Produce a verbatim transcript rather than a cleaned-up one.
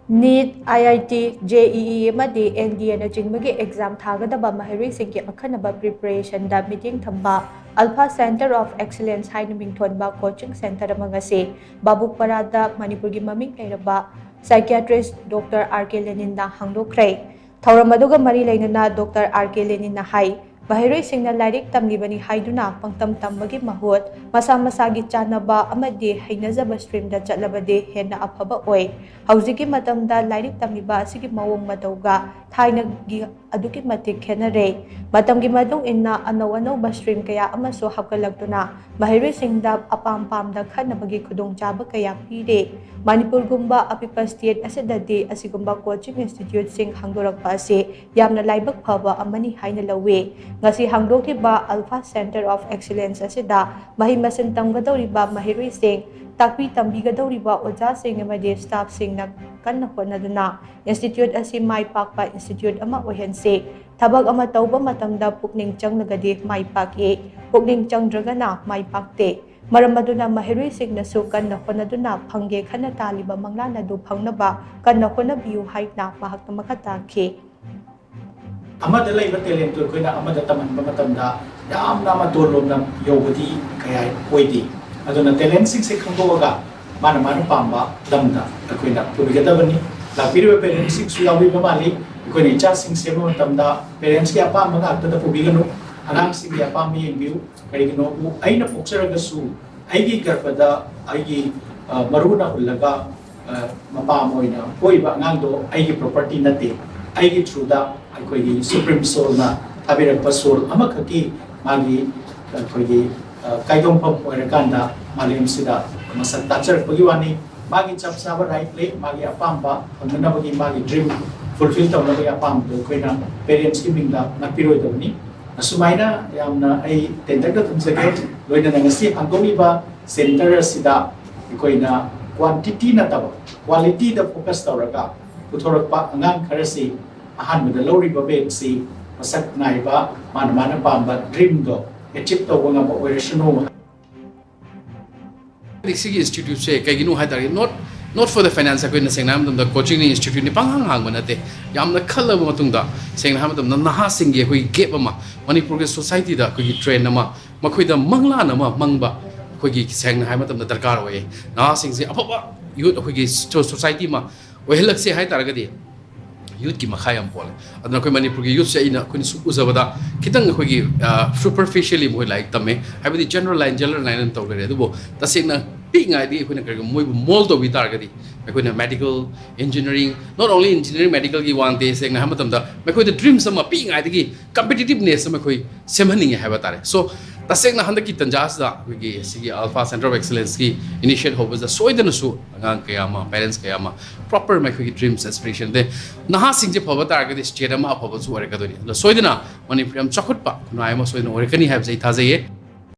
Neat, ꯑꯥꯏ ꯑꯥꯏ T, J E E ꯑꯃꯗꯤ N D ꯑꯦꯅꯆꯤꯡꯕꯒꯤ exam ꯊꯥꯒꯗꯕ ꯃꯍꯩꯔꯣꯏꯁꯤꯡꯒꯤ ꯑꯈꯟꯅꯕ ꯄ꯭ꯔꯤꯄꯦꯔꯦꯁꯟꯗ ꯃꯤꯠꯌꯦꯡ ꯊꯝꯕ ꯑꯜꯐꯥ ꯁꯦꯟꯇꯔ ꯑꯣꯐ ꯑꯦꯛꯁꯤꯂꯦꯟꯁ ꯍꯥꯏꯅ ꯃꯤꯡꯊꯣꯟꯕ ꯀꯣꯆꯤꯡ ꯁꯦꯟꯇꯔ ꯑꯃ ꯉꯁꯤ ꯕꯥꯕꯨꯛꯄꯔꯥꯗ ꯃꯅꯤꯄꯨꯔꯒꯤ ꯃꯃꯤꯡ ꯂꯩꯔꯕ ꯁꯥꯏꯀꯤꯌꯥꯇ꯭ꯔꯤꯁ ꯗꯣꯛꯇꯔ ꯑꯥꯔ ꯀꯦ ꯂꯦꯅꯤꯟꯅ ꯍꯥꯡꯗꯣꯛꯈ꯭ꯔꯦ꯫ ꯊꯧꯔꯝ ꯑꯗꯨꯒ ꯃꯔꯤ ꯂꯩꯅꯅ ꯗꯣꯛꯇꯔ ꯑꯥꯔ ꯀꯦ ꯂꯦꯅꯤꯟꯅ ꯍꯥꯏ, ꯃꯍꯩꯔꯣꯏꯁꯤꯡꯅ ꯂꯥꯏꯔꯤꯛ ꯇꯝꯂꯤꯕꯅꯤ ꯍꯥꯏꯗꯨꯅ ꯄꯪꯇꯝ ꯇꯝꯕꯒꯤ ꯃꯍꯨꯠ ꯃꯁꯥ ꯃꯁꯥꯒꯤ ꯆꯥꯟꯅꯕ ꯑꯃꯗꯤ ꯍꯩꯅꯖꯕ ꯁ꯭ꯇ꯭ꯔꯤꯝꯗ ꯆꯠꯂꯕꯗꯤ ꯍꯦꯟꯅ ꯑꯐꯕ ꯑꯣꯏ꯫ ꯍꯧꯖꯤꯛꯀꯤ ꯃꯇꯝꯗ ꯂꯥꯏꯔꯤꯛ ꯇꯝꯂꯤꯕ ꯑꯁꯤꯒꯤ ꯃꯑꯣꯡ ꯃꯇꯧꯒ ꯊꯥꯏꯅꯒꯤ ꯑꯗꯨꯛꯀꯤ ꯃꯇꯤꯛ ꯈꯦꯠꯅꯔꯦ꯫ ꯃꯇꯝꯒꯤ ꯃꯇꯨꯡ ꯏꯟꯅ ꯑꯅꯧ ꯑꯅꯧꯕ ꯁ꯭ꯇ꯭ꯔꯤꯝ ꯀꯌꯥ ꯑꯃꯁꯨ ꯍꯥꯞꯀꯠꯂꯛꯇꯨꯅ ꯃꯍꯩꯔꯣꯏꯁꯤꯡꯗ ꯑꯄꯥꯝ ꯄꯥꯝꯗ ꯈꯟꯅꯕꯒꯤ ꯈꯨꯗꯣꯡꯆꯥꯕ ꯀꯌꯥ ꯄꯤꯔꯦ꯫ ꯃꯅꯤꯄꯨꯔꯒꯨꯝꯕ ꯑꯄꯤꯛꯄ ꯁ꯭ꯇꯦꯠ ꯑꯁꯤꯗꯗꯤ ꯑꯁꯤꯒꯨꯝꯕ ꯀꯣꯆꯤꯡ ꯏꯟꯁꯇꯤꯇ꯭ꯌꯨꯠꯁꯤꯡ ꯍꯥꯡꯗꯣꯔꯛꯄ ꯑꯁꯤ ꯌꯥꯝꯅ ꯂꯥꯏꯕꯛ ꯐꯕ ꯑꯃꯅꯤ ꯍꯥꯏꯅ ꯂꯧꯏ꯫ ꯉꯁꯤ ꯍꯥꯡꯗꯣꯛꯂꯤꯕ ꯑꯜꯐꯥ ꯁꯦꯟꯇꯔ ꯑꯣꯐ ꯑꯦꯛꯁꯤꯂꯦꯟꯁ ꯑꯁꯤꯗ ꯃꯍꯩ ꯃꯁꯤꯡ ꯇꯝꯒꯗꯧꯔꯤꯕ ꯃꯍꯩꯔꯣꯏꯁꯤꯡ, ꯇꯥꯛꯄꯤ ꯇꯝꯕꯤꯒꯗꯧꯔꯤꯕ ꯑꯣꯖꯥꯁꯤꯡ ꯑꯃꯗꯤ ꯁ꯭ꯇꯥꯐꯁꯤꯡꯅ ꯀꯟꯅ ꯍꯣꯠꯅꯗꯨꯅ ꯏꯟꯁꯇꯤꯇ꯭ꯌꯨꯠ ꯑꯁꯤ ꯃꯥꯏ ꯄꯥꯛꯄ ꯏꯟꯁꯇꯤꯇ꯭ꯌꯨꯠ ꯑꯃ ꯑꯣꯏꯍꯟꯁꯤ꯫ ꯊꯕꯛ ꯑꯃ ꯇꯧꯕ ꯃꯇꯝꯗ ꯄꯨꯛꯅꯤꯡ ꯆꯪꯂꯒꯗꯤ ꯃꯥꯏ ꯄꯥꯛꯏ, ꯄꯨꯛꯅꯤꯡ ꯆꯪꯗ꯭ꯔꯒꯅ ꯃꯥꯏ ꯄꯥꯛꯇꯦ꯫ ꯃꯔꯝ ꯑꯗꯨꯅ ꯃꯍꯩꯔꯣꯏꯁꯤꯡꯅꯁꯨ ꯀꯟꯅ ꯍꯣꯠꯅꯗꯨꯅ ꯐꯪꯒꯦ ꯈꯟꯅ ꯇꯥꯜꯂꯤꯕ ꯃꯪꯂꯥꯟ ꯑꯗꯨ ꯐꯪꯅꯕ ꯀꯟꯅ ꯍꯣꯠꯅꯕꯤꯌꯨ ꯍꯥꯏꯅ ꯃꯍꯥꯛꯅ ꯃꯈꯥ ꯇꯥꯈꯤ꯫ ꯑꯃꯗ ꯂꯩꯕ ꯇꯦꯂꯦꯟꯇꯨ ꯑꯩꯈꯣꯏꯅ ꯑꯃꯗ ꯇꯝꯍꯟꯕ ꯃꯇꯝꯗ ꯌꯥꯝꯅ ꯃꯇꯣꯟ ꯂꯣꯝꯅ ꯌꯧꯕꯗꯤ ꯀꯌꯥ ꯑꯣꯏꯗꯦ꯫ ꯑꯗꯨꯅ ꯇꯦꯂꯦꯟꯁꯤꯡꯁꯦ ꯈꯪꯗꯣꯛꯑꯒ ꯃꯥꯅ ꯃꯥꯅ ꯄꯥꯝꯕ ꯂꯝꯗ ꯑꯩꯈꯣꯏꯅ ꯄꯨꯕꯤꯒꯗꯕꯅꯤ꯫ ꯂꯥꯛꯄꯤꯔꯤꯕ ꯄꯦꯔꯦꯟꯁꯁꯤꯡꯁꯨ ꯌꯥꯎꯕꯤꯕ ꯃꯥꯜꯂꯤ꯫ ꯑꯩꯈꯣꯏꯅ ꯏꯆꯥꯁꯤꯡ ꯁꯦꯝꯕ ꯃꯇꯝꯗ ꯄꯦꯔꯦꯟꯁꯀꯤ ꯑꯄꯥꯝꯕ ꯉꯥꯛꯇꯗ ꯄꯨꯕꯤꯒꯅꯨ, ꯑꯉꯥꯡꯁꯤꯡꯒꯤ ꯑꯄꯥꯝꯕ ꯌꯦꯡꯕꯤꯌꯨ꯫ ꯀꯔꯤꯒꯤꯅꯣꯕꯨ ꯑꯩꯅ ꯄꯣꯛꯆꯔꯒꯁꯨ ꯑꯩꯒꯤ ꯒꯔꯚꯗ ꯑꯩꯒꯤ, ꯑ, ꯃꯔꯨꯅ ꯍꯨꯜꯂꯒ, ꯑ, ꯃꯄꯥ ꯑꯃ ꯑꯣꯏꯅ ꯄꯣꯛꯏꯕ ꯑꯉꯥꯡꯗꯣ ꯑꯩꯒꯤ ꯄ꯭ꯔꯣꯄꯔꯇꯤ ꯅꯠꯇꯦ꯫ ꯑꯩꯒꯤ ꯊ꯭ꯔꯨꯗ ꯑꯩꯈꯣꯏꯒꯤ ꯁꯨꯄ꯭ꯔꯤꯝ ꯁꯣꯜꯅ ꯊꯥꯕꯤꯔꯛꯄ ꯁꯣꯜ ꯑꯃꯈꯛꯀꯤ ꯃꯥꯒꯤ ꯑꯩꯈꯣꯏꯒꯤ, ꯑ, ꯀꯥꯏꯗꯣꯡꯐꯝ ꯑꯣꯏꯔꯀꯥꯟꯗ ꯃꯥꯂꯦꯝꯁꯤꯗ ꯃꯁꯛ ꯇꯥꯛꯆꯔꯛꯄꯒꯤ ꯋꯥꯅꯤ꯫ ꯃꯥꯒꯤ ꯆꯞ ꯆꯥꯕ ꯔꯥꯏꯠ ꯂꯩ, ꯃꯥꯒꯤ ꯑꯄꯥꯝꯕ ꯐꯪꯅꯅꯕꯒꯤ, ꯃꯥꯒꯤ ꯗ꯭ꯔꯤꯝ ꯐꯨꯜꯐꯤꯜ ꯇꯧꯅꯕꯒꯤ ꯑꯄꯥꯝꯕꯗꯣ ꯑꯩꯈꯣꯏꯅ ꯄꯦꯔꯦꯟꯁꯀꯤ ꯃꯤꯡꯗ ꯉꯥꯛꯄꯤꯔꯣꯏꯗꯕꯅꯤ꯫ ꯑꯁꯨꯃꯥꯏꯅ ꯌꯥꯝꯅ ꯑꯩ ꯇꯦꯟꯇꯛꯅ ꯊꯝꯖꯒꯦ꯫ ꯂꯣꯏꯅꯅ ꯉꯁꯤ ꯍꯥꯡꯗꯣꯛꯂꯤꯕ ꯁꯦꯟꯇꯔ ꯑꯁꯤꯗ ꯑꯩꯈꯣꯏꯅ ꯀ꯭ꯋꯥꯟꯇꯤꯇꯤ ꯅꯠꯇꯕ ꯀ꯭ꯋꯥꯂꯤꯇꯤꯗ ꯐꯣꯀꯁ ꯇꯧꯔꯒ ꯄꯨꯊꯣꯔꯛꯄ ꯑꯉꯥꯡ ꯈꯔꯁꯤ ꯑꯍꯥꯟꯕꯗ ꯂꯧꯔꯤꯕ ꯕꯦꯠꯁꯤ ꯃꯁꯛ ꯅꯥꯏꯕ, ꯃꯥꯅ ꯃꯥꯅ ꯄꯥꯝꯕ ꯗ꯭ꯔꯤꯝꯗꯣ ꯑꯦꯆꯤꯞ ꯇꯧꯕ ꯉꯝꯕ ꯑꯣꯏꯔꯁꯅꯨ꯫ ꯁꯤꯒꯤ ꯏꯟꯁꯇꯤꯇ꯭ꯌꯨꯠꯁꯦ ꯀꯩꯒꯤꯅꯣ ꯍꯥꯏ ꯇꯥꯔꯗꯤ, not Not for the finance. ꯑꯩꯈꯣꯏꯅ ꯁꯦꯡꯅ ꯍꯥꯏꯕ ꯃꯇꯝꯗ ꯀꯣꯆꯤꯡꯅꯤ, ꯏꯟꯁꯇꯤꯇ꯭ꯌꯨꯠꯅꯤ ꯄꯪꯍꯥꯡ ꯍꯥꯡꯕ ꯅꯠꯇꯦ꯫ ꯌꯥꯝꯅ ꯈꯜꯂꯕ ꯃꯇꯨꯡꯗ, ꯁꯦꯡꯅ ꯍꯥꯏꯕ ꯃꯇꯝꯗ ꯅꯍꯥꯁꯤꯡꯒꯤ ꯑꯩꯈꯣꯏꯒꯤ ꯒꯦꯞ ꯑꯃ, ꯃꯅꯤꯄꯨꯔꯒꯤ ꯁꯣꯁꯥꯏꯇꯤꯗ ꯑꯩꯈꯣꯏꯒꯤ ꯇ꯭ꯔꯦꯟ ꯑꯃ, ꯃꯈꯣꯏꯗ ꯃꯪꯂꯥꯟ ꯑꯃ ꯃꯪꯕ ꯑꯩꯈꯣꯏꯒꯤ ꯁꯦꯡꯅ ꯍꯥꯏꯕ ꯃꯇꯝꯗ ꯗꯔꯀꯥꯔ ꯑꯣꯏꯌꯦ꯫ ꯅꯍꯥꯁꯤꯡꯁꯦ ꯑꯐꯕ ꯌꯨꯠ ꯑꯩꯈꯣꯏꯒꯤ ꯁꯣ-, ꯁꯣꯁꯥꯏꯇꯤ ꯑꯃ ꯑꯣꯏꯍꯜꯂꯛꯁꯦ ꯍꯥꯏ ꯇꯥꯔꯒꯗꯤ ꯌꯨꯠꯀꯤ ꯃꯈꯥ ꯌꯥꯝ ꯄꯣꯜꯂꯦ꯫ ꯑꯗꯨꯅ ꯑꯩꯈꯣꯏ ꯃꯅꯤꯄꯨꯔꯒꯤ ꯌꯨꯠꯁꯦ ꯑꯩꯅ, ꯑꯩꯈꯣꯏꯅ ꯁꯨꯝ ꯎꯖꯕꯗ ꯈꯤꯇꯪ ꯑꯩꯈꯣꯏꯒꯤ, ꯑ, superficially ꯃꯈꯣꯏ ꯂꯥꯏꯔꯤꯛ ꯇꯝꯃꯦ, ꯍꯥꯏꯕꯗꯤ ꯖꯦꯅꯔꯦꯜ ꯂꯥꯏꯟ, ꯖꯦꯅꯔꯦꯜ ꯂꯥꯏꯟ ꯑꯗꯨꯝ ꯇꯧ ꯂꯩꯔꯦ꯫ ꯑꯗꯨꯕꯨ ꯇꯁꯦꯡꯅ ꯄꯤꯛꯏꯉꯩꯗꯒꯤ ꯑꯩꯈꯣꯏꯅ ꯀꯔꯤꯒꯨꯝꯕ ꯃꯣꯏꯕꯨ ꯃꯣꯜ ꯇꯧꯕꯤ ꯇꯥꯔꯒꯗꯤ, ꯑꯩꯈꯣꯏꯅ medical, engineering, not only engineering, ꯃꯦꯗꯤꯀꯦꯜꯒꯤ ꯋꯥ ꯅꯠꯇꯦ, ꯁꯦꯡꯅ ꯍꯥꯏꯕ ꯃꯇꯝꯗ ꯃꯈꯣꯏꯗ ꯗ꯭ꯔꯤꯝꯁ ꯑꯃ ꯄꯤꯛꯏꯉꯩꯗꯒꯤ, ꯀꯝꯄꯤꯇꯤꯇꯤꯞꯅꯦꯁ ꯑꯃ ꯑꯩꯈꯣꯏ ꯁꯦꯝꯍꯟꯅꯤꯡꯉꯦ ꯍꯥꯏꯕ ꯇꯥꯔꯦ꯫ ꯁꯣ ꯇꯁꯦꯡꯅ ꯍꯟꯗꯛꯀꯤ ꯇꯟꯖꯥꯁꯤꯗ ꯑꯩꯈꯣꯏꯒꯤ ꯁꯤꯒꯤ ꯑꯜꯐꯥ ꯁꯦꯟꯇꯔ ꯑꯣꯐ ꯑꯦꯛꯁꯂꯦꯟꯁꯀꯤ ꯏꯅꯤꯁꯤꯌꯦꯠ ꯍꯧꯕꯁꯤꯗ ꯁꯣꯏꯗꯅꯁꯨ ꯑꯉꯥꯡ ꯀꯌꯥ ꯑꯃ, ꯄꯦꯔꯦꯟꯁ ꯀꯌꯥ ꯑꯃ, ꯄ꯭ꯔꯣꯄꯔ ꯃꯈꯣꯏꯒꯤ ꯗ꯭ꯔꯤꯝꯁ, ꯑꯦꯁꯄꯤꯔꯦꯁꯟ, ꯑꯗꯩ ꯅꯍꯥꯁꯤꯡꯁꯦ ꯐꯕ ꯇꯥꯔꯒꯗꯤ ꯁ꯭ꯇꯦꯠ ꯑꯃ ꯑꯐꯕꯁꯨ ꯑꯣꯏꯔꯛꯀꯗꯣꯏꯅꯤ꯫ ꯑꯗꯨꯅ ꯁꯣꯏꯗꯅ ꯃꯅꯤꯄꯨꯔ ꯌꯥꯝ ꯆꯥꯎꯈꯠꯄ ꯈꯨꯟꯅꯥꯏ ꯑꯃ ꯁꯣꯏꯗꯅ ꯑꯣꯏꯔꯛꯀꯅꯤ ꯍꯥꯏꯕꯁꯦ ꯑꯩ ꯊꯥꯖꯩꯌꯦ꯫